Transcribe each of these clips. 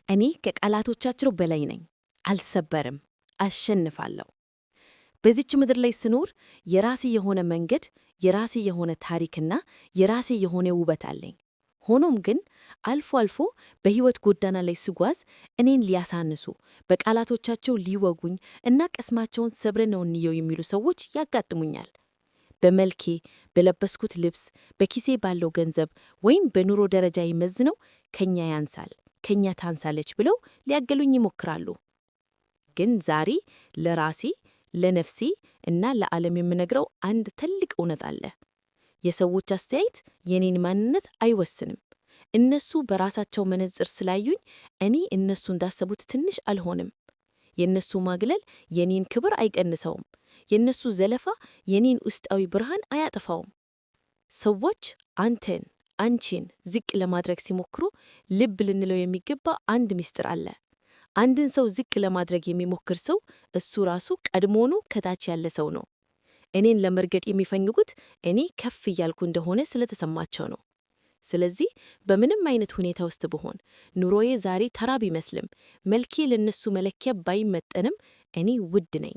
እኔ ከቃላቶቻቸው በላይ ነኝ። አልሰበርም፣ አሸንፋለሁ። በዚች ምድር ላይ ስኖር የራሴ የሆነ መንገድ፣ የራሴ የሆነ ታሪክና የራሴ የሆነ ውበት አለኝ። ሆኖም ግን አልፎ አልፎ በሕይወት ጎዳና ላይ ስጓዝ እኔን ሊያሳንሱ፣ በቃላቶቻቸው ሊወጉኝ እና ቅስማቸውን ሰብረነው እንየው የሚሉ ሰዎች ያጋጥሙኛል። በመልኬ፣ በለበስኩት ልብስ፣ በኪሴ ባለው ገንዘብ ወይም በኑሮ ደረጃ ይመዝነው ከኛ ያንሳል፣ ከኛ ታንሳለች ብለው ሊያገሉኝ ይሞክራሉ። ግን ዛሬ ለራሴ፣ ለነፍሴ እና ለዓለም የምነግረው አንድ ትልቅ እውነት አለ። የሰዎች አስተያየት የኔን ማንነት አይወስንም። እነሱ በራሳቸው መነጽር ስላዩኝ እኔ እነሱ እንዳሰቡት ትንሽ አልሆንም። የእነሱ ማግለል የኔን ክብር አይቀንሰውም። የእነሱ ዘለፋ የኔን ውስጣዊ ብርሃን አያጠፋውም። ሰዎች አንተን፣ አንቺን ዝቅ ለማድረግ ሲሞክሩ ልብ ልንለው የሚገባ አንድ ምስጢር አለ። አንድን ሰው ዝቅ ለማድረግ የሚሞክር ሰው እሱ ራሱ ቀድሞውኑ ከታች ያለ ሰው ነው። እኔን ለመርገጥ የሚፈልጉት እኔ ከፍ እያልኩ እንደሆነ ስለተሰማቸው ነው። ስለዚህ በምንም አይነት ሁኔታ ውስጥ ብሆን፣ ኑሮዬ ዛሬ ተራ ቢመስልም፣ መልኬ ለነሱ መለኪያ ባይመጠንም፣ እኔ ውድ ነኝ።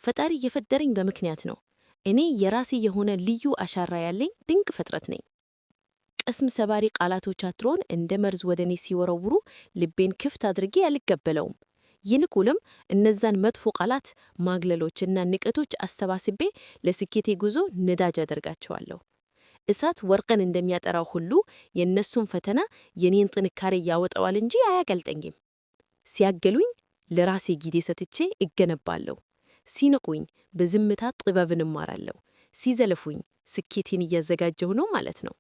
ፈጣሪ የፈጠረኝ በምክንያት ነው። እኔ የራሴ የሆነ ልዩ አሻራ ያለኝ ድንቅ ፍጥረት ነኝ። ቅስም ሰባሪ ቃላቶቻቸውን እንደ መርዝ ወደ እኔ ሲወረውሩ ልቤን ክፍት አድርጌ አልቀበለውም። ይልቁንም እነዛን መጥፎ ቃላት፣ ማግለሎችና ንቀቶች አሰባስቤ ለስኬቴ ጉዞ ነዳጅ አደርጋቸዋለሁ። እሳት ወርቅን እንደሚያጠራው ሁሉ የእነሱን ፈተና የኔን ጥንካሬ ያወጣዋል እንጂ አያቀልጠኝም። ሲያገሉኝ ለራሴ ጊዜ ሰጥቼ እገነባለሁ። ሲንቁኝ በዝምታ ጥበብን እማራለሁ። ሲዘልፉኝ ስኬቴን እያዘጋጀሁ ነው ማለት ነው።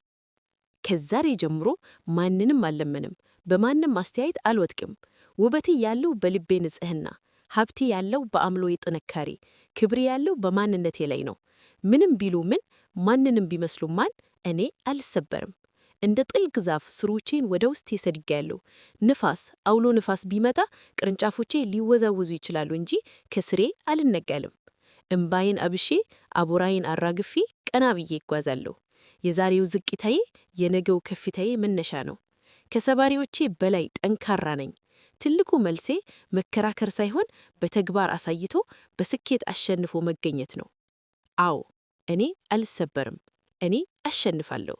ከዛሬ ጀምሮ ማንንም አልለምንም፣ በማንም አስተያየት አልወድቅም። ውበቴ ያለው በልቤ ንጽህና፣ ሀብቴ ያለው በአእምሮዬ ጥንካሬ፣ ክብሬ ያለው በማንነቴ ላይ ነው። ምንም ቢሉ ምን፣ ማንንም ቢመስሉ ማን፣ እኔ አልሰበርም። እንደ ጥልቅ ዛፍ ስሮቼን ወደ ውስጥ ሰድጌያለሁ። ንፋስ፣ አውሎ ንፋስ ቢመጣ ቅርንጫፎቼ ሊወዛወዙ ይችላሉ እንጂ ከስሬ አልነቀልም። እምባዬን አብሼ፣ አቧራዬን አራግፌ ቀና ብዬ እጓዛለሁ። የዛሬው ዝቅታዬ የነገው ከፍታዬ መነሻ ነው። ከሰባሪዎቼ በላይ ጠንካራ ነኝ። ትልቁ መልሴ መከራከር ሳይሆን በተግባር አሳይቶ በስኬት አሸንፎ መገኘት ነው። አዎ፣ እኔ አልሰበርም። እኔ አሸንፋለሁ።